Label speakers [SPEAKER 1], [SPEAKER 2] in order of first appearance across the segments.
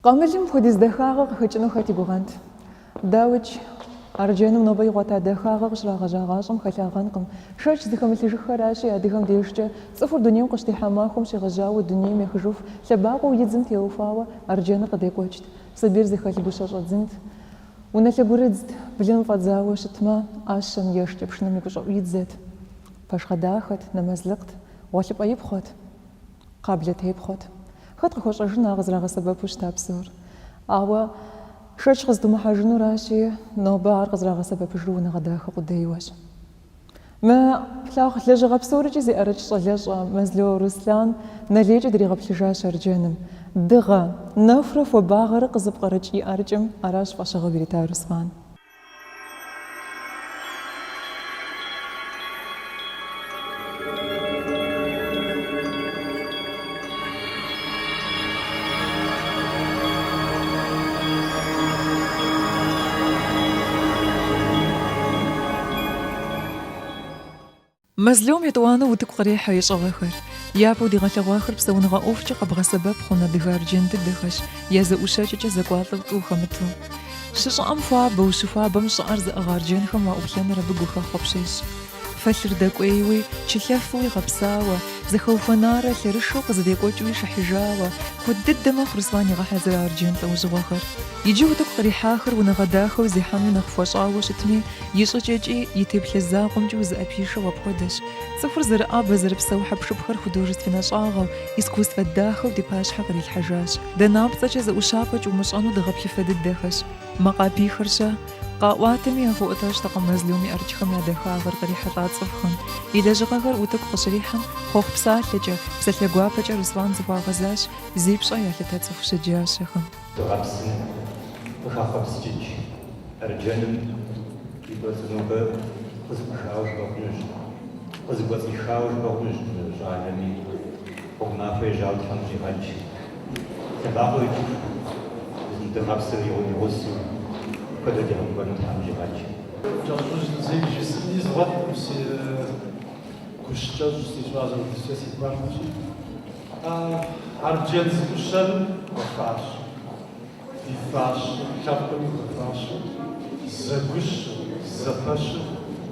[SPEAKER 1] Къамылым хуэдиз дахагъэ къыхэкӏыну хэт и гугъэнт? Дауикӏ, арджэным нобэ игъуэта дахагъэ къыщрагъэжьа гъащӏэм хэлъагъэнкъым. Шэч зыхэмылъыжыххэращи, адыгэм дежкӏэ цӏыхур дунейм къыщытехьа махуэм щегъэжьауэ дунейм ехыжыху лъэбакъуэу идзым теухуауэ арджэныр къыдекӏуэкӏт, сабийр зыхэлъ гущэщӏэдзынт. Унэлъэгурыдзт, блын фӏэдзауэ щытмэ, ӏэщэм е шыкӏэпшынэм и гущӏыӏуидзэт. Пэшгъэдахэт, нэмэзлыкът, гъуэлъыпӏэипхъуэт. Кхъаблэ тепхъуэт. Хэт къыхуэщӏэжын а къызэрагъэсэбэпу щыта псор? Ауэ шэч къызытумыхьэжынуращи, нобэ ар къызэрагъэсэбэпыжыр унэгъэдахэ къудейуэщ. Мы плъагъу лэжьыгъэ псорикӏи зи ӏэрыкӏ щӏалэщӏэ Мэзло Руслан нэ лейкӏэ дригъэплъыжащ арджэным. Дыгъэ, нэхурэ хуабагъэрэ къызыпкърыкӏ и ӏэрыкӏым аращ фӏэщыгъэу ирита Руслан. Мэзлом етӏуанэу утыку кърехьэ и щӏыгъэхэр. Япэу дигъэлъэгъуахэр псэуныгъэ ӏуэхукӏэ къэбгъэсэбэп хъун адыгэ арджэн дыдэхэщ, я зэӏущэкӏэкӏэ зэкӏуалӏэу тӏу хэмыту. Щыщӏыӏэм хуабэу, щыхуабэм щӏыӏэр зыӏыгъ арджэнхэм уаӏуплъэныр абы гухэхъуэ пщещӏ. Фэлъыр дэкӏуейуи, чылъэфуи гъэпсауэ, зэхэухуэнарэ лъэрышэу къызэдекӏуэкӏыуи шыхьыжауэ, куэд дыдэ мэхъу Руслан игъэхьэзыра арджэн лӏэужьыгъуэхэр. Иджы утыку кърихьахэр унэгъэдахэу зехьэну нэхъ хуэщӏауэ щытми, и щӏыкӏэкӏи, и теплъэ закъуэмкӏи узыӏэпишэу апхуэдэщ. Цӏыхур зэрыӏэбэ, зэрыпсэу хьэпшыпхэр художественнэ щӏагъэу, искусствэ дахэу ди пащхьэ кърилъхьэжащ. Данапцӏэкӏэ зэӏуща фӏэкӏ умыщӏэну дыгъэплъыфэ дыдэхэщ. Мы къапихэр-щэ? Къаӏуатэми яхуэӏуэтэщтэкъым Мэзлом и ӏэрыкӏхэм я дахагъэр кърихьэлӏа цӏыхухэм. И лэжьыгъэхэр утыку къыщрихьэм, хъуэхъу псалъэкӏэ, псалъэ гуапэкӏэ Руслан зыхуагъэзащ зи пщӏэ ялъытэ цӏыху щэджащэхэм.
[SPEAKER 2] Дыгъэпсым къыхэхъуэпскӏыкӏ арджэным и кӏуэцӏыр нобэ къызэӏуихауэ жыпӏэ хъунущ, къызыкӏуэцӏихауэ жыпӏэ хъунущ мы щӏалэми гъуэгу махуэ ежьауэ Тхьэм къыщӏигъэкӏ. Лъэбакъуэ ичыху езым дыгъэпсыр и гъусэу куэдрэ дигъэгуфӏэну Тхьэм къыщӏигъэкӏ.
[SPEAKER 3] Кӏэщӏу зыри жысӏэни згъуэткъым, си гущ кӏэщӏ сищӏащ, апхуэдизкӏэ си гуапэщи. Арджэн зэӏущэным хуэфащэ, ди фащэ, лъэпкъми хуэфащэ, зэгущу, зэпэщу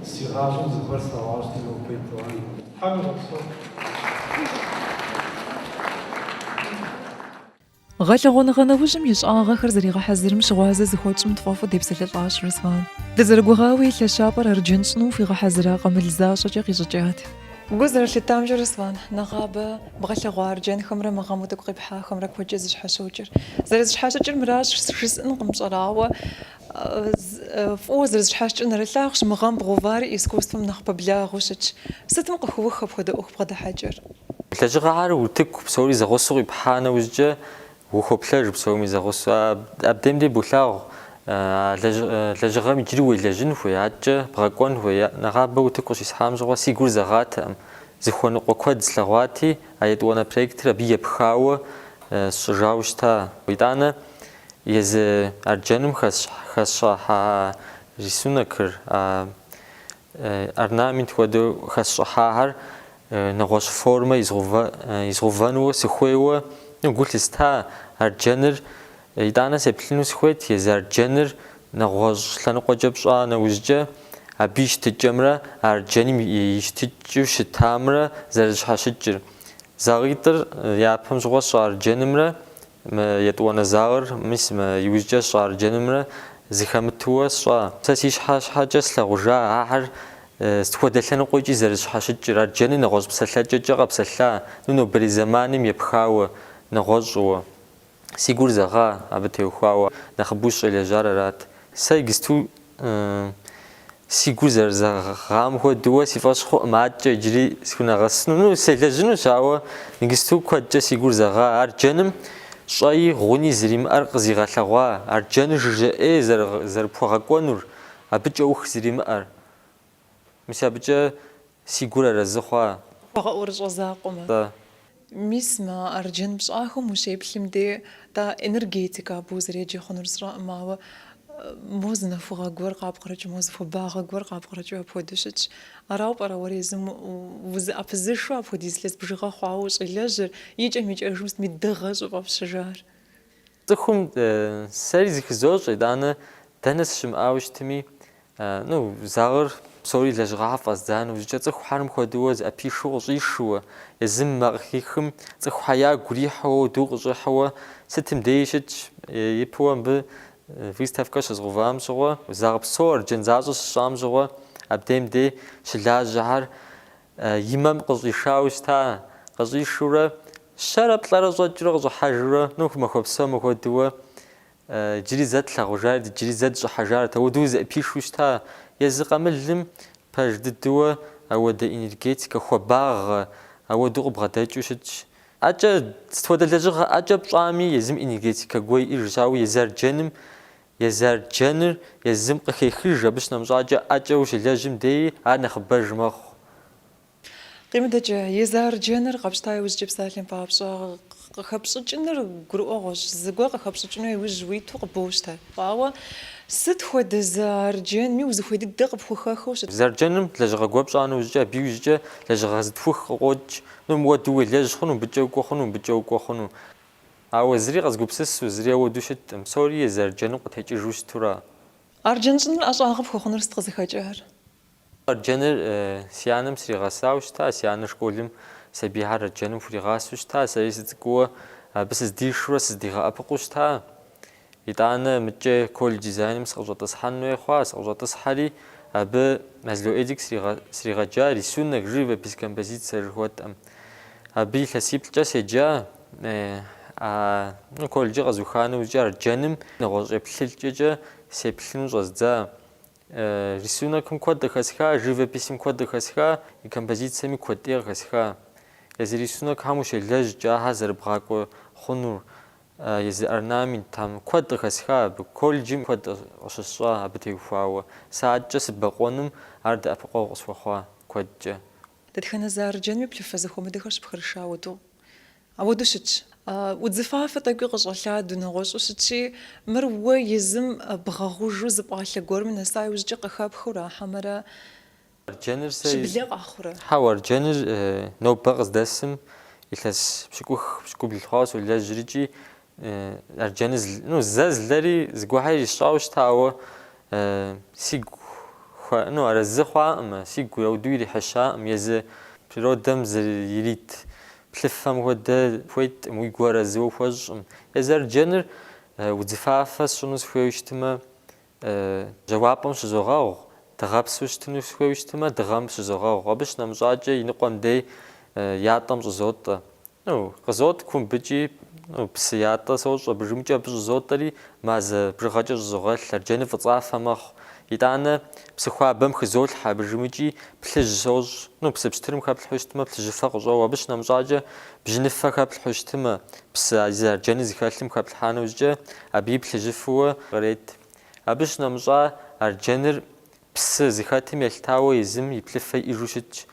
[SPEAKER 3] си гъащӏэм зыгуэр слъэгъуащ нобэ етӏуанэ. Тхьэм игъэпсэу.
[SPEAKER 1] Гъэлъэгъуэныгъэ нэужьым и щӏагъэхэр зэригъэхьэзырым щыгъуазэ зыхуэтщӏым тфӏэфӏу депсэлъылӏащ Руслан. Дызэрыгугъауи, лъэщапӏэр арджэн щӏыным хуигъэхьэзыра къамыл защӏэкӏэ къищӏыкӏат. Гу зэрылъыттамкӏэ, Руслан, нэгъабэ бгъэлъэгъуа арджэнхэмрэ мы гъэм утыку къипхьахэмрэ куэдкӏэ зыщхьэщокӏыр. Зэрызыщхьэщыкӏыр мыращ жысӏэнкъым пщӏэрэ, ауэ фӏыуэ зэрызыщхьэщыкӏыр нэрылъагъущ, мы гъэм бгъэувари искусствэм нэхъ пэблагъэу щытщ. Сытым къыхыух апхуэдэ ӏуэху бгъэдыхьэкӏэр?
[SPEAKER 2] Лэжьыгъэхэр утыку псори зэгъусэу къипхьа нэужькӏэ ухоплъэж псоми зэгъусэу. Абдейм дей болъагъу а лэжьыгъэм иджыри уелэжьын хуей, адэкӏэ бгъэкӏуэн хуей. Нэгъабэ утыку къыщисхьам щыгъуэ си гур зэгъатэкъым. Зыхуэныкъуэ куэд слъэгъуати, а етӏуанэ проектыр абы епхауэ сщӏыжауэ щыта. Итӏанэ езы арджэным хэсщӏыхьа рисунокыр, а орнамент хуэдэу хэсщӏыхьахэр нэгъуэщӏ формэ изгъэувэну сыхуейуэ гу лъыста арджэныр. Итӏанэ сеплъыну сыхуейт езы арджэныр нэгъуэщӏ лъэныкъуэкӏэ пщӏа нэужькӏэ абы и щытыкӏэмрэ арджэным и щытыкӏэу щытамрэ зэрызэщхьэщыкӏыр. Залитӏыр япэм щыгъуэ сщӏа арджэнымрэ Мы етӏуанэ залыр, мис мы иужькӏэ сщӏа арджэнымрэ зыхэмытууэ сщӏа. Сэ си щхьэ щхьэкӏэ слъагъужа ахэр сыт хуэдэ лъэныкъуэкӏи зэрызэщхьэщыкӏыр, арджэныр нэгъуэщӏ псэлъэкӏэкӏэ къэпсэлъа, ну нобэрей зэманым епхауэ, нэгъуэщӏыуэ. Си гур зэгъа абы теухуауэ, нэхъыбэу сыщӏелэжьар арат. Сэ иджысту Си гур зэрызэгъам хуэдэуэ си фӏэщ хъуӏым адэкӏэ иджыри схунэгъэсыну. Ну, селэжьынущ, ауэ иджысту куэдкӏэ си гур зэгъа. Арджэным щӏэи гъуни зэримыӏэр къызигъэлъэгъуа, арджэныр жыжьэ ӏей зэрыпхуэгъэкӏуэнур, абы кӏэух зэримыӏэр. Мис абыкӏэ си гур арэзы хъуа.
[SPEAKER 1] Хуэгъэӏурыщӏэ закъуэмэ.
[SPEAKER 2] Тӏэ.
[SPEAKER 1] Мис мы арджэн пщӏахэм ущеплъым де, тӏэ, энергетикэ абы узэреджэ хъунур сщӏэкъым, ауэ мо зы нэхугъэ гуэр къапкърыкӏыу, мо зы хуабагъэ гуэр къапкърыкӏыу апхуэдэу щытщ. Арауэ пӏэрэ уэр езым
[SPEAKER 2] Цӏыхум сэри зыхызощӏэ, итӏанэ дэнэ сыщымыӏауэ щытми, ну, залыр псори лэжьыгъэхэр фӏэздза нэужькӏэ цӏыхухэр мыпхуэдэуэ зыӏэпишэу къыщӏишыуэ, езым мэ къыхихым цӏыхухэр ягу ирихьыуэ ауэдэу къыщӏыхьэуэ сытым деи щытщ. Ипэуэ мыбы выставкэ щызгъэувам щыгъуэ, зал псо арджэн защӏэ щысщӏам щыгъуэ, абдейм дей щылажьэхэр и мэм къыщӏишауэ щыта, къыщӏишурэ, щэрэ плӏэрэ щӏэкӏыурэ къыщӏыхьэжурэ, ну, махуэ псом апхуэдэуэ иджыри зэ тлъагъужар, иджыри зэ дыщӏыхьэжарэт, ауэдэу зыӏэпишэу щыта. Езы къамылым пэж дыдэуэ ауэдэ энергетикэ, хуабагъэ, ауэдэу къыбгъэдэкӏыу щытщ. ӏэкӏэ, сыт хуэдэ лэжьыгъэ ӏэкӏэ пщӏами, езым энергетикэ гуэр иӏэжщ, ауэ езы арджэным Езы арджэныр езым къыхехыж, абы щынэмыщӏакӏэ ӏэкӏэ ущылэжьым деи ар нэхъыбэж мэхъу.
[SPEAKER 1] Къимыдэкӏэ, езы арджэныр къэпщта иужькӏэ псалъэм папщӏэ къыхэпщӏыкӏыныр гурыӏуэгъуэщ, зыгуэр къыхэпщӏыкӏыну иужь уиту къыбощтэ. Ауэ сыт хуэдэ зы арджэнми узыхуей дыдэ къыпхухэхыу щыт.
[SPEAKER 2] Зы арджэным лэжьыгъэ гуэр пщӏа нэужькӏэ, абы иужькӏэ лэжьыгъэ зытхух къыкъуокӏ. Ну, мыуэду уелэжь хъуну, мыбыкӏэ укӏуэ хъуну, мыбыкӏэ укӏуэ хъуну. Ауэ зыри къэзгупсысу, зыри ауэдэу щыткъым, псори езы арджэным къытекӏыжу щытура.
[SPEAKER 1] Арджэн щӏыныр ӏэщӏагъэ пхуэхъуныр сыт къызыхэкӏар?
[SPEAKER 2] Арджэныр си анэм сригъэсауэ щыта, си анэр школым сабийхэр арджэным хуригъасэу щыта, сэри сыцӏыкӏууэ абы сыздишурэ сыздигъэӏэпыкъуу щыта. Итӏанэ мыдкӏэ колледж дизайным сыкъыщӏэтӏысхьэн хуей хъуа, сыкъыщӏэтӏысхьэри, абы Мэзло Эдик сригъэджа, рисунок, живопись, композиция жыхуэтӏэм. Абы илъэсиплӏкӏэ седжа, а ну, колледжыр къэзуха нэужькӏэ арджэным нэгъуэщӏ еплъыкӏэкӏэ сеплъыну щӏэздза. Рисунокым куэд къыхэсха, живописым куэд къыхэсха, и композициеми куэд ӏей къыхэсха. Езы рисунокхэм ущелэжькӏэ ахэр зэрыбгъакӏуэ хъунур, Езы орнаментхэм куэд къыхэсха абы, колледжым куэд къыщысщӏа абы теухуауэ. Сэ адэкӏэ сыбэкъуэным ар дэӏэпыкъуэгъу къысхуэхъуа куэдкӏэ.
[SPEAKER 1] Дэтхэнэ зы арджэнми плъыфэ зэхуэмыдэхэр щыпхырыша ауэдэу. Ауэдэу щытщ. Удзыфафэ тӏэкӏуи къыщӏэлъадэу, нэгъуэщӏу щытщи, мыр уэ езым бгъэгъужу зы пӏалъэ гуэрым нэса иужькӏэ къыхэпхыура, хьэмэрэ
[SPEAKER 2] Арджэныр сэ.
[SPEAKER 1] Щыблэ къэхъурэ?
[SPEAKER 2] Хьэуэ, арджэныр нобэ къыздэсым илъэс пщыкӏух, пщыкӏубл хъуауэ солэжьыр икӏи арджэныр, ну, зэ злэри зыгуэрхэр исщӏауэ щыта, ауэ сигу, ну, арэзы хъуаӏымэ, сигу ауэдэу ирихьыщаӏым, езы природэм ирит плъыфэм хуэдэ хуеткъым, уи гу арэзыуэ хуэщӏкъым. Езы арджэныр удзыфафэ сщӏыну сыхуейуэ щытмэ, Жьауапӏэм щызогъэгъу, дыгъэпсу щытыну сыхуейуэ щытмэ, дыгъэм щызогъэгъу. Абы щынэмыщӏакӏэ иныкъуэм дей ятӏэм щӏызотӏэ. Ну, къызот кумбыкӏи, ну, псы ятӏэ сощӏ абыжымкӏэ абы щӏызотӏэри, мазэ бжыгъэкӏэ щӏызогъэлъ, арджэныр фӏыцӏафэ мэхъу. Итӏанэ псы хуабэм хызолъхьэ абыжымыкӏи плъыжь сощӏ. Ну, псы пщтырым хэплъхьэу щытмэ, плъыжьыфэ къыщӏоуэ. Абы щынэмыщӏакӏэ бжьыныфэ хэплъхьэу щытмэ, псы а зы арджэныр зыхэлъым хэплъхьа нэужькӏэ, абыи плъыжьыфэуэ кърет. Абы щынэмыщӏа арджэныр псы зыхэтым елъытауэ езым и плъыфэ иӏэжу щытщ.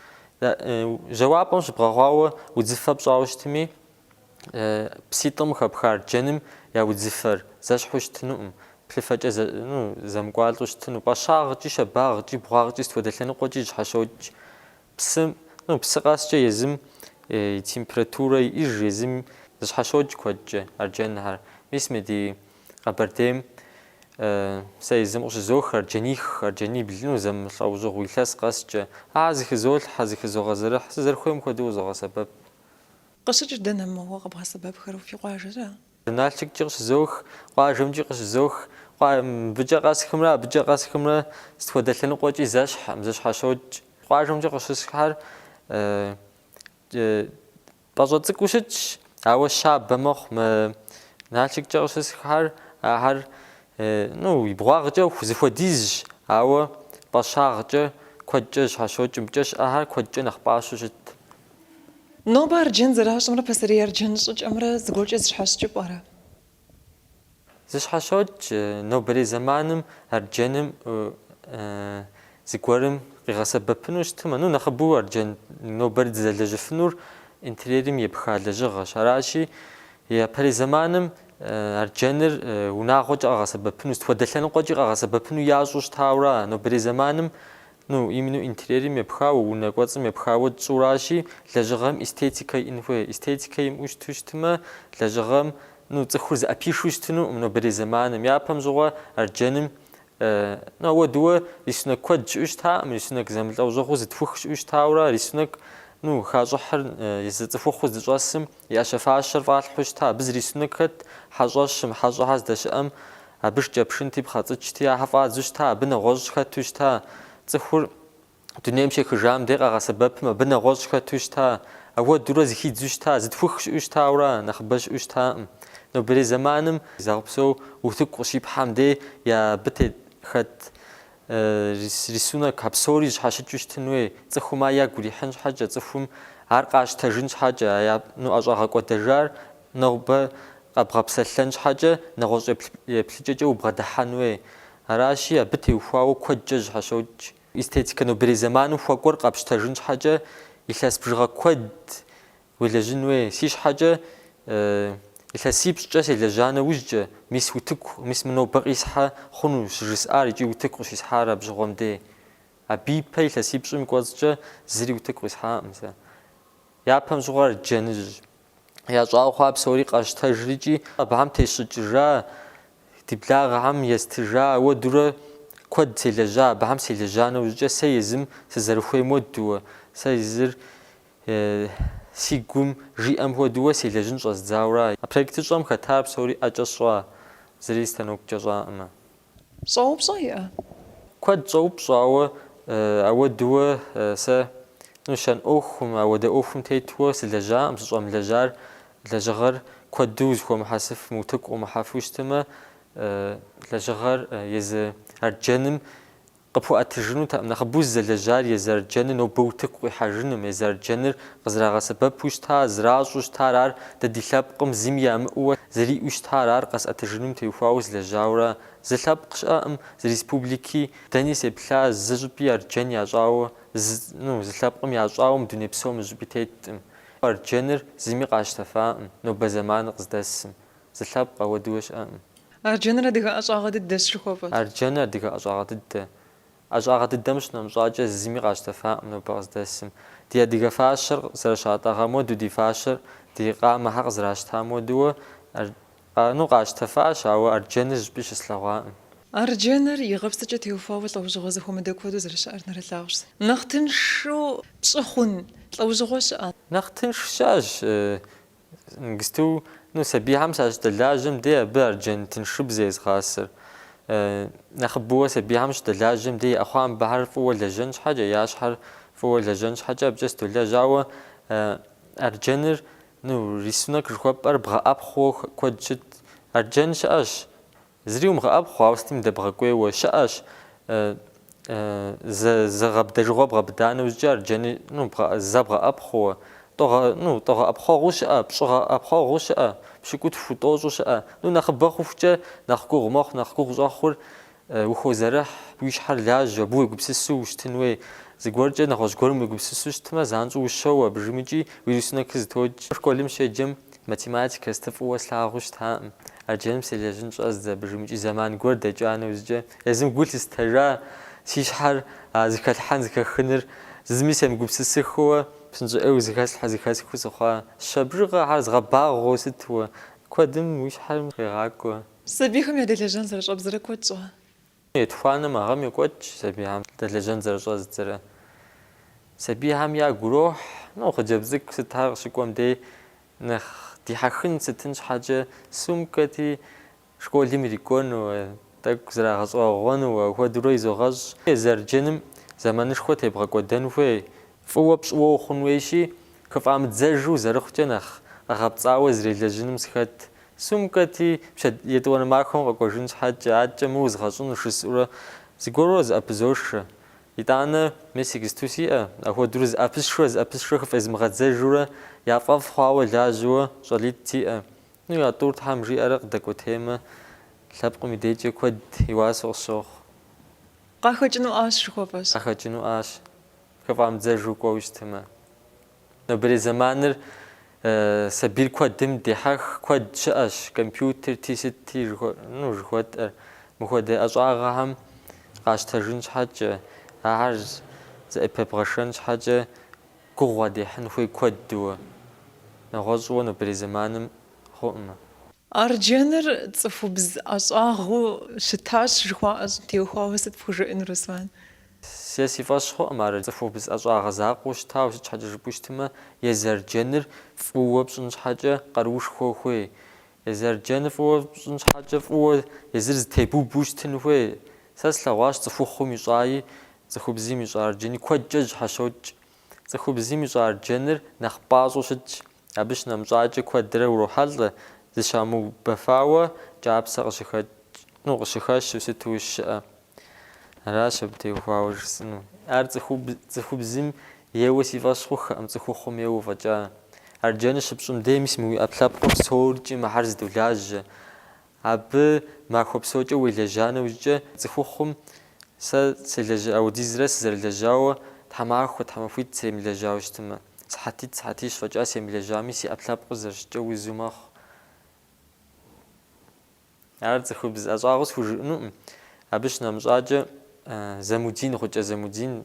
[SPEAKER 2] Жьауапӏэм щыбгъэгъуауэ удзыфэ пщӏауэ щытми, пситӏым хэпха арджэным я удзыфэр зэщхьу щытынукъым, плъыфэкӏэ ну, зэмыкӏуалӏэу щытыну. Пӏащагъкӏи, щабагъкӏи, бгъуагъкӏи сыт хуэдэ лъэныкъуэкӏи зыщхьэщокӏ. Псым, ну, псы къэскӏэ езым и температурэ иӏэж, езым зыщхьэщокӏ куэдкӏэ арджэнхэр. Мис мы ди Къэбэрдейм сэ езым къыщызох арджэних, арджэнибл, ну, зэмылӏэужьыгъуэ илъэс къэскӏэ. Ар зыхызолъхьэ, зыхызогъэзэрыхь, сызэрыхуейм хуэдэу къызогъэсэбэп.
[SPEAKER 1] Къыщыкӏыр дэнэ мы уэ къэбгъэсэбэпхэр фи къуажэра?
[SPEAKER 2] Налшыккӏи къыщызох, къуажэмкӏи къыщызох. Мыбыкӏэ къэсхымрэ абыкӏэ къэсхымрэ сыт хуэдэ лъэныкъуэкӏи зэщхьэкъым, зэщхьэщокӏ. Къуажэмкӏэ къыщысххэр пӏащӏэ цӏыкӏуу щытщ, ауэ щабэ мэхъу. Мы Налшыккӏэ къыщысххэр ахэр ну, и бгъуагъкӏэ зэхуэдизщ, ауэ пӏащагъкӏэ куэдкӏэ зэщхьэщокӏ. Мыбыкӏэ щыӏэхэр куэдкӏэ нэхъ пӏащэу щыт.
[SPEAKER 1] Нобэ арджэн зэращӏымрэ пасэрей арджэн щӏыкӏэмрэ зыгуэркӏэ зыщхьэщыкӏыу пӏэрэ?
[SPEAKER 2] Зыщхьэщокӏ нобэрей зэманым арджэным зыгуэрым къигъэсэбэпыну щытмэ, ну, нэхъыбэу арджэн нобэр дызэлэжьыфынур интерьерым епха лэжьыгъэщ. Аращи, япэрей зэманым арджэныр унагъуэкӏэ къэгъэсэбэпыну, сыт хуэдэ лъэныкъуэкӏи къэгъэсэбэпыну ящӏу щытауэра нобэрей зэманым Ну, именно интерьерым епхауэ, унэ кӏуэцӏым епхауэ тщӏуращи, лэжьыгъэм эстетикэ иӏэн хуей. Эстетикэ имыӏэу щыту щытмэ, лэжьыгъэм ну, цӏыхур зыӏэпишэу щытынукъым нобэрей зэманым. Япэм щыгъуэ арджэным, ну, ауэдууэ рисунок куэд щыӏэу щытакъым, рисунок зэмылӏэужьыгъуэу зытхух щыӏэу щытауэрэ рисунок, ну, хащӏыхьыр езы цӏыхухъуу здыщӏэсым и ӏэщэ-фащэр фӏалъхьэу щыта. Абы зы рисунок хэт хьэщӏэщым, хьэщӏэхэр здэщыӏэм, абы шыкӏэпшынти, пхъэцӏычти, ахэр фӏадзэу щыта, абы нэгъуэщӏ хэту щыта. Цӏыхур Дунейм щехыжам дей къагъэсэбэпым абы нэгъуэщӏ хэту щыта, ауэдурэ зыхидзу щыта, зытхух щыӏэу щытауэра, нэхъыбэ щыӏэу щытакъым. Нобэрей зэманым зэгъэпсэу утыку къыщипхьэм дей я абы тет хэт рисунок а псори зыщхьэщыкӏыу щытын хуей, цӏыхум ар ягу ирихьын щхьэкӏэ, цӏыхум ар къащтэжын щхьэкӏэ, а я ну ӏэщӏагъэ кӏуэдэжар нобэ къэбгъэпсэлъэн щхьэкӏэ нэгъуэщӏ еплъыкӏэкӏэ убгъэдыхьэн хуей. Аращи, абы теухуауэ куэдкӏэ зыщхьэщокӏ. Эстетикэ нобэрей зэманым хуэкӏуэр къэпщтэжын щхьэкӏэ илъэс бжыгъэ куэд уелэжьын хуей. Си щхьэкӏэ илъэсипщӏкӏэ селэжьа нэужькӏэ, мис утыку, мис мы нобэ къисхьэ хъуну щыжысӏар икӏи утыку къыщисхьар абыщыгъуэм дей. Абы ипэ илъэсипщӏым и кӏуэцӏкӏэ зыри утыку къисхьакъым сэ. Япэм щыгъуэ арджэныжь ящӏауэ хъуа псори къэсщтэжрикӏи абыхэм тесщӏыкӏыжа, ди благъэхэм естыжа, ауэдурэ куэд селэжьа, абыхэм селэжьа нэужькӏэ сэ езым сызэрыхуейм хуэдэуэ, сэ езыр си гум жиӏэм хуэдэуэ селэжьын щӏэздзауэра. А проектыщӏэм хэтар псори ӏэкӏэ сщӏа, зыри станоккӏэ щӏаӏымэ.
[SPEAKER 1] Щӏэупщӏэ иӏэ?
[SPEAKER 2] Куэд щӏоупщӏэ, ауэ ауэдууэ сэ ну щэн ӏуэхум, ауэдэ ӏуэхум тетуэ сылэжьакъым, сыщӏэмылэжьар лэжьыгъэр куэду зыхуэмыхьэсыфым, утыку къыумыхьэфу щытмэ, лэжьыгъэр езы арджэным Къыпхуэӏэтыжынутэкъым, нэхъыбэу сызэлэжьар езы арджэныр нобэ утыку къихьэжыным, езы арджэныр къызэрагъэсэбэпу щыта, зэращӏу щытар, ар дэ ди лъэпкъым зыми ямыӏэуэ зэриӏэу щытар, ар къэсӏэтыжыным теухуауэ злэжьауэра. Зы лъэпкъ щыӏэкъым, зы республики, дэни сеплъа, зы щӏыпӏи арджэн ящӏауэ, зы, ну, зы лъэпкъым ящӏауэ мы дуней псом зы щӏыпӏи теткъым. Арджэныр зыми къащтэфакъым, нобэ зэманыр къыздэсым. Зы лъэпкъ ауэдууэ щыӏэкъым.
[SPEAKER 1] Арджэныр адыгэ ӏэщӏагъэ дыдэщ жыхуэпӏэр.
[SPEAKER 2] Арджэныр адыгэ ӏэщӏагъэ дыдэ. ӏэщӏагъэ дыдэм щынэмыщӏакӏэ зыми къащтэфакъым нобэ къыздэсым. Ди адыгэ фащэр зэрыщатӏэгъам хуэдэу, ди фащэр, ди къамэхэр къызэращтам хуэдэуэ, ну, къащтэфащ, ауэ арджэныр зыщӏыпӏи щыслъэгъуакъым.
[SPEAKER 1] Арджэныр и гъэпсыкӏэ теухуауэ лӏэужьыгъуэ зэхуэмыдэ куэду зэрыщыӏэр нэрылъагъущ. Нэхъ тыншу пщӏы хъун лӏэужьыгъуэ щыӏэ?
[SPEAKER 2] Нэхъ тынш щыӏэщ. Иджысту, ну, сабийхэм сащыдэлажьэм дей абы арджэн тыншыбзэ езгъасэр. Нэхъыбэуэ сабийхэм щыдэлажьэм дей я ӏэхъуамбэхэр фӏыуэ лэжьэн щхьэкӏэ, я щхьэр фӏыуэ лэжьэн щхьэкӏэ абыкӏэ сыдолэжь. Ауэ арджэныр, ну, рисунок жыхуэпӏэр бгъэӏэпхъуэу куэд щыт. Арджэн щыӏэщ, Зыри умыгъэӏэпхъуэ, ауэ сытми дэбгъэкӏуейуэ щыӏэщ. Зэ зыгъэбыдэжыгъуэ бгъэбыда нэужькӏэ арджэни, ну, зэ бгъэӏэпхъуэуэ, тӏогъэ, ну, тӏогъэӏэпхъуэгъуу щыӏэ, пщӏыгъэӏэпхъуэгъуу щыӏэ, пщыкӏутху, тӏощӏу щыӏэ. Ну, нэхъыбэ хъухукӏэ нэхъ гугъу мэхъу, нэхъ гугъу щӏэхъур ухозэрыхь, уи щхьэр лажьэу, абы уегупсысу ущытын хуей. Зыгуэркӏэ нэгъуэщӏ гуэрым уегупсысу щытмэ, занщӏэу ущоуэ абыжым икӏи уи рисунокыр зэтокӏ. Школым щеджэм Математикэ сытыр фӏыуэ слъагъуу щытакъым. Арджэным селэжьын щӏэздзэ абыжым икӏи зэман гуэр дэкӏа нэужькӏэ езым гу лъыстэжа си щхьэр а зыхэлъхьэн зыхэхыныр зыми семыгупсысыхыуэ псынщӏэ ӏейуэ зыхэслъхьэ зыхэсхыу сыхъуа. Щэ бжыгъэхэр згъэбагъуэу сытуэ, куэдым уи щхьэр къегъакӏуэ.
[SPEAKER 1] Сабийхэм ядэлэжьэн зэрыщӏэбдзэрэ куэд щӏа?
[SPEAKER 2] Етхуанэ мы гъэм йокӏуэкӏ сабийхэм дэлэжьэн зэрыщӏэздзэрэ. Сабийхэм ягу ирохь, ну, хъыджэбз цӏыкӏу сытхэр къыщыкӏуэм дей нэхъ дихьэхын сытын щхьэкӏэ сумкэти, школым ирикӏуэну, тӏэкӏу зрагъэщӏэгъуэну, апхуэдэурэ изогъэщӏ. Езы арджэным зэманышхуэ тебгъэкӏуэдэн хуей, фӏыуэ пщӏыуэ ухъун хуейщи, хыфӏамыдзэжу зэрыхъукӏэ нэхъ къэгъэпцӏауэ зрелэжьыным сыхэт. Сумкэти, пщэд етӏуанэ махуэм къэкӏуэжын щхьэкӏэ, аткӏэ мы узгъэщӏыну жысӏэурэ зыгуэрурэ зыӏэпызошэ. Итӏанэ, мис иджысту сиӏэ, апхуэдэурэ зыӏэпысшурэ зыӏэпысшурэ хыфӏезмыгъэдзэжурэ яфӏэфӏ хъуауэ лажьэуэ щӏалитӏ сиӏэ. Ну, а тӏур Тхьэм жиӏэрэ къыдэкӏуэтеймэ, лъэпкъым и дежкӏэ куэд и уасэу къысщохъу.
[SPEAKER 1] Къахэкӏынуӏащ жыхуэпӏэщ.
[SPEAKER 2] Къахэкӏынуӏащ, хыфӏамыдзэжу кӏуэу щытмэ. Нобэрей зэманыр сабийр куэдым дехьэх, куэд щыӏэщ, компьютерти, сытти, ну, жыхуэтӏэр. Мыхуэдэ ӏэщӏагъэхэм къащтэжын щхьэкӏэ, ахэр зыӏэпебгъэшэн щхьэкӏэ гугъу адехьын хуей куэдуэ. Нэгъуэщӏуэ нобэрей зэманым хъуӏымэ.
[SPEAKER 1] Арджэныр цӏыхубз ӏэщӏагъэу щытащ жыхуаӏэм теухуауэ сыт пхужыӏэнур, Руслан?
[SPEAKER 2] Сэ си фӏэщ хъуӏым ар цӏыхубз ӏэщӏагъэ закъуэу щытауэ, сыт щхьэкӏэ жыпӏэу щытмэ, езы арджэныр фӏыуэ пщӏын щхьэкӏэ къаруушхуэ ухуей. Езы арджэныр фӏыуэ пщӏын щхьэкӏэ фӏыуэ езыр зытебубу щытын хуей. Сэ слъэгъуащ цӏыхухъум ищӏаи, цӏыхубзым ищӏа арджэни куэдкӏэ зыщхьэщокӏ. Цӏыхубзым ищӏа арджэныр нэхъ пӏащӏэу щытщ. Абы щынэмыщӏакӏэ куэдрэ урохьэлӏэ, зыщамыубэфауэ кӏапсэ къыщыхэкӏ, ну, къыщыхэщу сыту щыӏэ. Аращ абы теухуауэ жысӏэну. Ар цӏыхубзым ейуэ си фӏэщ хъуххэкъым, цӏыхухъум ейуэ фӏэкӏа. Арджэныр щыпщӏым дей мис мы уи ӏэпкълъэпкъыр псоркӏи мыхьэр зэдолажьэ. Абы махуэ псокӏэ уелэжьа нэужькӏэ цӏыхухъум сэ селэжьа ауэдизрэ сызэрылэжьауэ тхьэмахуэ, тхьэмахуитӏ семылэжьауэ щытмэ, сыхьэтитӏ, сыхьэтищ фӏэкӏа семылэжьами си ӏэпкълъэпкъыр зэрыщыткӏэ узу мэхъу. Ар цӏыхубз ӏэщӏагъэу схужыӏэнукъым. Абы щынэмыщӏакӏэ Замудин, Гъукӏэ Замудин,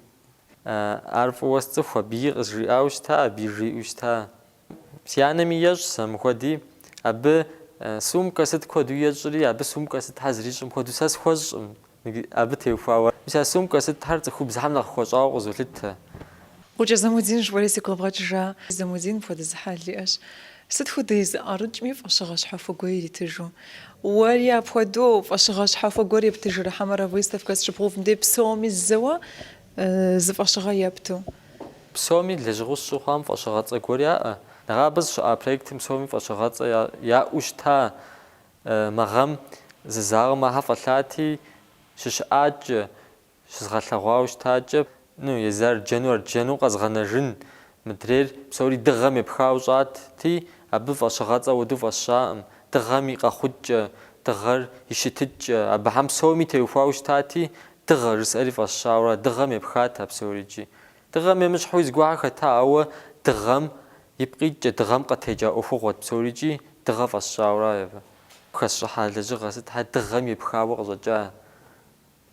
[SPEAKER 2] ар фӏыуэ сцӏыху, абыи къызжиӏауэ щыта, абыи жиӏэу щыта. Си анэми ещӏ сэ мыхуэди, абы сумкэ сыт куэду ещӏри, абы сумкэ сытхэр зэрищӏым хуэдэу сэ схуэщӏкъым абы теухуауэ. Мис а сумкэ сытхэр цӏыхубзхэм нэхъ хуэщӏауэ къызолъытэ.
[SPEAKER 1] Гъукӏэ Замудин жыпӏэри сигу къэбгъэкӏыжа. Замудин мыпхуэдэ зы хьэл иӏэщ. Сыт хуэдэ и зы ӏэрыкӏми фӏэщыгъэ щхьэхуэ гуэр иритыжу. Уэри апхуэдэу фӏэщыгъэ щхьэхуэ гуэр ептыжрэ хьэмэрэ выставкэ щыбгъэувым дей псоми зэуэ зы фӏэщыгъэ епту.
[SPEAKER 2] Псоми лэжьыгъэу сщӏы хъуам фӏэщыгъэцӏэ гуэр яӏэ. Нэгъабэ сыщыӏа проектым псоми фӏэщыгъэцӏэ яӏэу щыта. Мы гъэм зы залым ахэр фӏэлъати, щыщыӏакӏэ, щызгъэлъэгъуауэ щытакӏэ, ну, езы арджэну арджэну къэзгъэнэжын, мыдрейр псори дыгъэм епхауэ щӏатти, абы фӏэщыгъэцӏэ ауэдэу фӏэсщаӏым. Дыгъэм и къэхъукӏэ, дыгъэр и щытыкӏэ, абыхэм псоми теухуауэ щытати, дыгъэ жысӏэри фӏэсщауэра, дыгъэм епхат а псори икӏи. Дыгъэм емыщхьуи зыгуэрхэр хэта, ауэ дыгъэм ипкъ иткӏэ, дыгъэм къытекӏа ӏуэхугъуэт псори икӏи дыгъэ фӏэсщауэра абы. Хэсщӏыхьа лэжьыгъэ сытхэр дыгъэм епхауэ къыщӏэкӏа,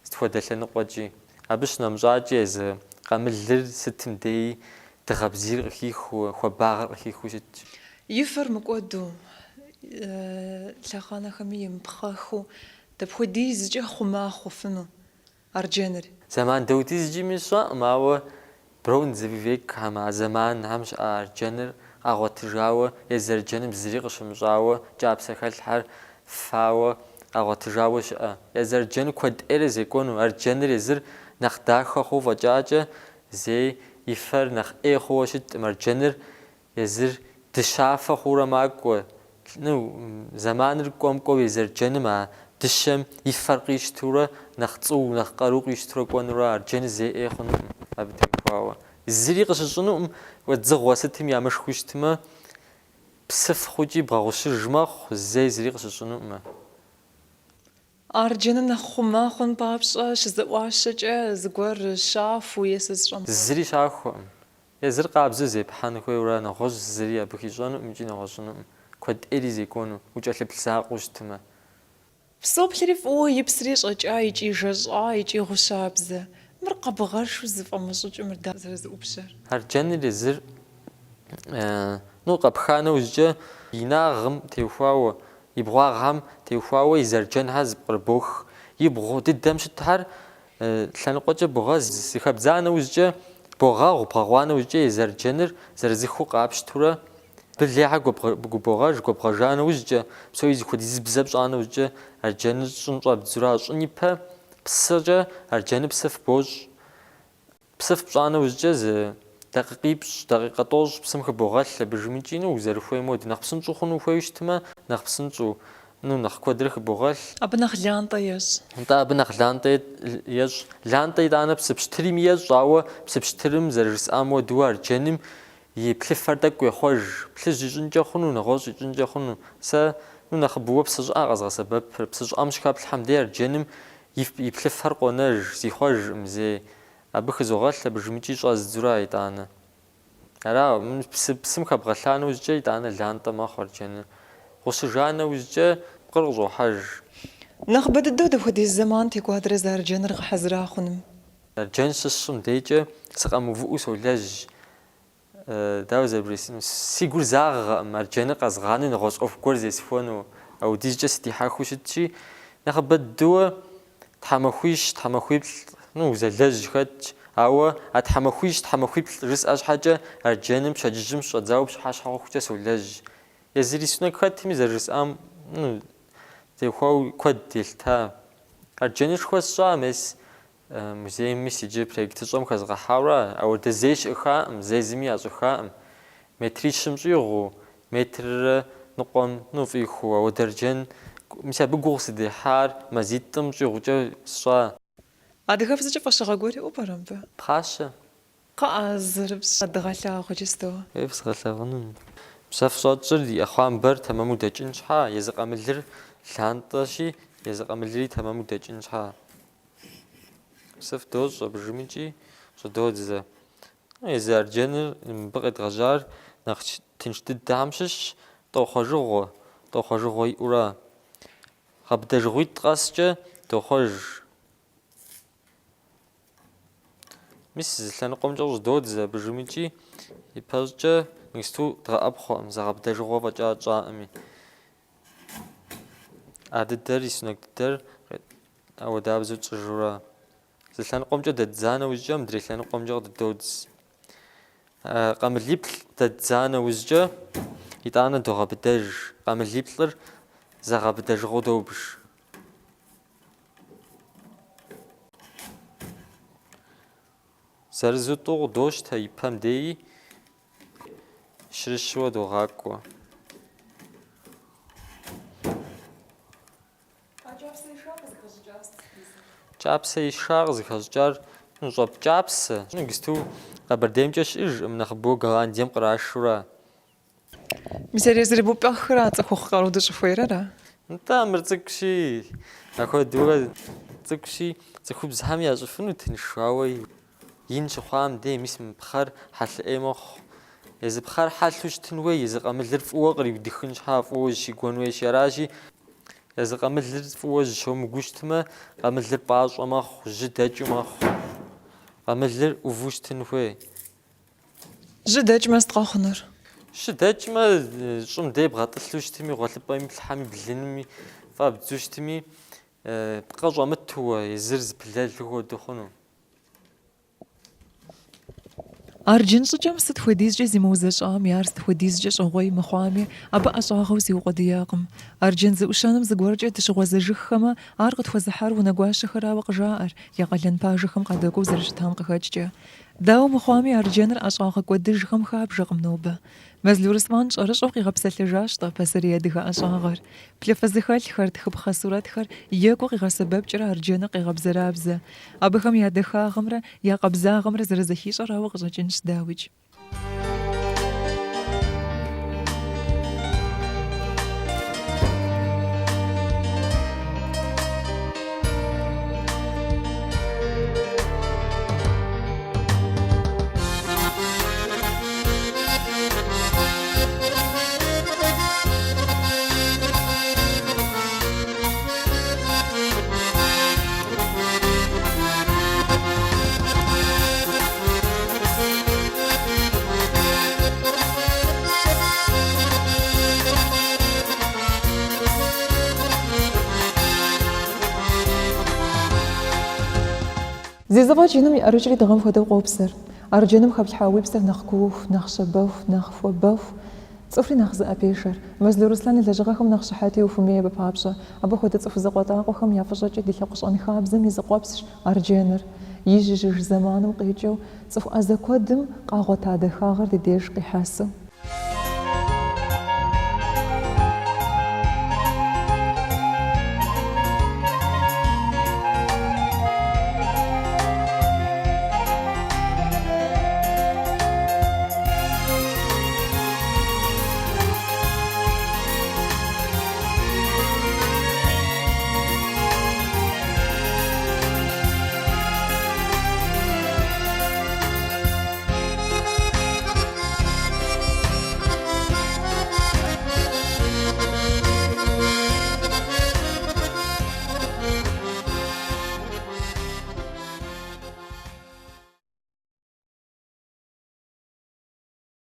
[SPEAKER 2] сыт хуэдэ лъэныкъуэкӏи. Абы щынэмыщӏакӏэ езы къамылыр сытым деи дыгъэ бзийр къыхихыу, хуабагъэр къыхихыу щытщ.
[SPEAKER 1] И фэр мыкӏуэду, лъэхъэнэхэми емыпхъэхыу, дапхуэдизкӏэ хъума хъуфыну? Арджэныр.
[SPEAKER 2] Зэман дауэдизкӏими сщӏэкъым, ауэ бронзовый векхэм, а зэманхэм щыӏа арджэныр къагъуэтыжауэ, езы арджэным зыри къыщымыщӏауэ, кӏапсэ хэлъхэр фауэ къагъуэтыжауэ щыӏэ. Езы арджэныр куэд ӏейрэ зекӏуэну, арджэныр езыр нэхъ дахэ хъуу фӏэкӏакӏэ, зэи и фэр нэхъ ӏей хъууэ щыткъым. Арджэныр Езыр дыщафэ хъуурэ макӏуэ. Ну, зэманыр кӏуэм кӏуэу езы арджэным а дыщэм и фэр къищтурэ, нэхъ цӏуу, нэхъ къару къищтурэ кӏуэнурэ арджэныр зэи ӏей хъунукъым абы теухуауэ. Зыри къыщыщӏынукъым, дзыгъуэ сытым ямышхыу щытмэ, псыф хъукӏи бгъэгъущыж мэхъу, зэи зыри къыщыщӏынукъым.
[SPEAKER 1] Арджэныр нэхъ хъума хъун папщӏэ щызэӏуащэкӏэ зыгуэр щахуу е сэ сщӏэм.
[SPEAKER 2] Зыри щахуэкъым. Езыр къабзэу зепхьэн хуейуэра, нэгъуэщӏ зыри абы хищӏэнукъым икӏи нэгъуэщӏынукъым. Куэд ӏейри зекӏуэну, укӏэлъыплъ закъуэу щытмэ.
[SPEAKER 1] Соплъри фӏыуэ ипсри щӏэкӏа икӏи жэщӏа икӏи гъущабзэ. Мыр къэбгъэшу зэфӏэмыщӏыкӏыу мыр дауэ зэрызэӏупщэр?
[SPEAKER 2] Арджэныр езыр, ну, къэпха нэужькӏэ инагъым теухуауэ, и бгъуагъхэм теухуауэ езы арджэнхэр зэпкърыбох. Ибгъу дыдэм щытхэр Лъэныкъуэкӏэ богъэз, зыхэбдза нэужькӏэ богъэгъу, бгъэгъуа нэужькӏэ езы арджэныр зырызыххэу къапщтурэ, абы лейхэр губогъэж, гуэбгъэжа нэужькӏэ, псори зыхуэдизыбзэ пщӏа нэужькӏэ арджэныр щӏын щӏэбдзурэ, щӏын ипэ псыкӏэ арджэныр псыф бощӏ. Псыф пщӏа нэужькӏэ зы дакъикъипщӏ, дакъикъэ тӏощӏ псым хыбогъэлъ абыжым икӏи, ну, узэрыхуейм хуэдэу, нэхъ псынщӏэу хъуну ухуейуэ щытмэ, нэхъ псынщӏэу, ну, нэхъ куэдрэ хыбогъэлъ.
[SPEAKER 1] Абы нэхъ лантӏэ ещӏ.
[SPEAKER 2] Нтӏэ, абы нэхъ лантӏэ ещӏ. Лантӏэ итӏанэ псы пщтырми ещӏ, ауэ псы пщтырым зэрыжысӏам хуэдэу арджэным и плъыфэр тӏэкӏу ехъуэж. Плъыжь ищӏынкӏэ хъуну, нэгъуэщӏ ищӏынкӏэ хъуну. Сэ, ну, нэхъыбэуэ псы щӏыӏэ къэзгъэсэбэпыр. Псы щӏыӏэм щыхэплъхьэм дей арджэным и плъыфэр къонэж, зихъуэжкъым зэи. Абы хызогъэлъ, абыжым икӏи щӏэздзурэ итӏанэ. Ара, псы, псым хэбгъэлъа нэужькӏэ итӏанэ лантӏэ мэхъу арджэныр. Гъущыжа нэужькӏэ пкъыр къыщӏохьэж.
[SPEAKER 1] Нэхъыбэ дыдэу дапхуэдиз зэман текӏуадэрэ зы арджэныр гъэхьэзыра хъуным?
[SPEAKER 2] Арджэн щысщӏым дейкӏэ сыкъэмыувыӏэу солэжь. Дауэ зэрыбжесӏэну? Си гур загъэкъым арджэныр къэзгъанэу нэгъуэщӏ ӏуэху гуэр зесхуэну. Ауэдизкӏэ сыдихьэхыу щытщи, нэхъыбэ дыдэуэ тхьэмахуищ, тхьэмахуиплӏ, ну, узэлэжь хэтщ. Ауэ а тхьэмахуищ, тхьэмахуиплӏ жысӏэ щхьэкӏэ арджэным пщэдджыжьым щыщӏэдзауэ пщыхьэщхьэ хъухукӏэ солэжь. Езы рисунок хэтми зэрыжысӏам, ну, теухуауэ куэд елъыта. Арджэнышхуэ сщӏа, мес, музейм мис иджы проектыщӏэм хэзгъэхьауэра, ауэдэ зэи щыӏыхаӏым, зэи зыми ящӏыхаӏым. Метрищым щӏигъуу, метррэ ныкъуэм, ну, фӏихуу, ауэдэ арджэн, мис абы гугъу сыдехьар мазитӏым щӏигъукӏэ сщӏа.
[SPEAKER 1] Адыгэбзэкӏэ фӏэщыгъэ гуэр иӏэу пӏэрэ мыбы?
[SPEAKER 2] Пхъащэ.
[SPEAKER 1] Кхъыӏэ, зэрыпщӏ дыгъэлъагъу иджысту.
[SPEAKER 2] Ей, фызгъэлъагъуну. Псэф щӏэтщӏыр и ӏэхъуамбэр тэмэму дэкӏын щхьа, езы къамылыр лантӏэщи, езы къамылри тэмэму дэкӏын щхьа. Псыф дощӏ абыжымикӏи щӏыдодзэ. Езы арджэныр мыбы къедгъэжьар нэхъ тынш дыдэхэм щыщщ, тӏэу хъуэжыгъуэ, тӏэу хъуэжыгъуэ иӏэура. Гъэбыдэжыгъуитӏ къэскӏэ дохъуэж. Мис зы лъэныкъуэмкӏэ щӏыдодзэ абыжымикӏи, ипэщӏкӏэ иджысту дгъэӏэпхъуэкъым, зы гъэбыдэжыгъуэ фӏэкӏа тщӏаӏыми. А дыдэр, рисунок дыдэр ауэдабзэу тщӏыжурэ. Зы лъэныкъуэмкӏэ дэддза нэужькӏэ, мыдрей лъэныкъуэмкӏэ къыдыдодз. Къамылиплӏ дэддза нэужькӏэ, итӏанэ догъэбыдэж. Къамылиплӏыр зэгъэбыдэжыгъуэу добж. Зырызу тӏу къыдощтэ и пэм деи, щырыщурэ догъакӏуэ. Кӏапсэ иша къызыхэщӏыкӏар щӏэп кӏапсэ. Иджысту Къэбэрдеймкӏэ щыӏэжкъым, нэхъыбэу Голландием кърашурэ.
[SPEAKER 1] Мис ар зэрыбупӏэхыра цӏыхухъу къару дыщӏыхуейр ара?
[SPEAKER 2] Нтӏэ, мыр цӏыкӏущи, апхуэдэурэ цӏыкӏущи, цӏыхубзхэм ящӏыфыну тыншу, ауэ ин щыхъуам дей мис мы пхъэр хьэлъэ ӏей мэхъу. Езы пхъэр хьэлъэу щытын хуей, езы къамылыр фӏыуэ къриудыхын щхьа, фӏыуэ зыщигуэн хуейщи аращи, езы къамылыр фӏыуэ зыщомыгуу щытмэ, къамылыр пӏащӏэ мэхъу, жьы дэкӏыу мэхъу. Къамылыр ӏуву щытын хуей.
[SPEAKER 1] Жьы дэкӏмэ сыт къэхъунур?
[SPEAKER 2] Жьы дэкӏмэ, щӏым дей бгъэтӏылъу щытми, гъуэлъыпӏэм иплъхьэми, блынми фӏэбдзу щытми, пкъы щӏэмытууэ, езыр зыпылэлу хуэдэу хъуну.
[SPEAKER 1] Арджэн щӏыкӏэм сыт хуэдизкӏэ зимыузэщӏами, ар сыт хуэдизкӏэ щӏэгъуей мыхъуами, абы ӏэщӏагъэу зиукъуэдиякъым. Арджэн зэӏущэным зыгуэркӏэ дыщыгъуэзэжыххэмэ, ар къытхуэзыхьар унэгуащэхэрауэ къыжаӏэр, я къалэн пажэхэм къадэкӏуэу зэрыщытам къыхэкӏкӏэ. Дауэ мыхъуами, арджэныр ӏэщӏагъэ кӏуэдыжхэм хабжэкъым нобэ. Мэзло Руслан щӏэрыщӏэу къигъэпсэлъыжащ-тӏэ пасэрей адыгэ ӏэщӏагъэр. Плъыфэ зыхэлъхэр, тхыпхъэ сурэтхэр екӏуу къигъэсэбэпкӏэрэ арджэныр къегъэбзэрабзэ. Абыхэм я дахагъэмрэ я къабзагъэмрэ зэрызэхищӏэрауэ къыщӏэкӏынщ, дауикӏ. Зи зэфӏэкӏ иным и ӏэрыкӏри дыгъэм хуэдэу къопсэр. Арджэным хэплъхьа уи псэр нэхъ кууху, нэхъ щабэху, нэхъ хуабэху, цӏыхури нэхъ зыӏэпешэр. Мэзло Руслан и лэжьыгъэхэм нэхъ щыхьэти ухуэмей абы папщӏэ. Абы хуэдэ цӏыху закъуэтӏакъуэхэм я фӏыщӏэкӏэ ди лъэпкъ щӏэнхабзэм и зы къуэпсщ арджэныр. Ижь-ижьыж зэманым къикӏыу цӏыху ӏэзэ куэдым къагъуэта дахагъэр ди деж къихьэсу.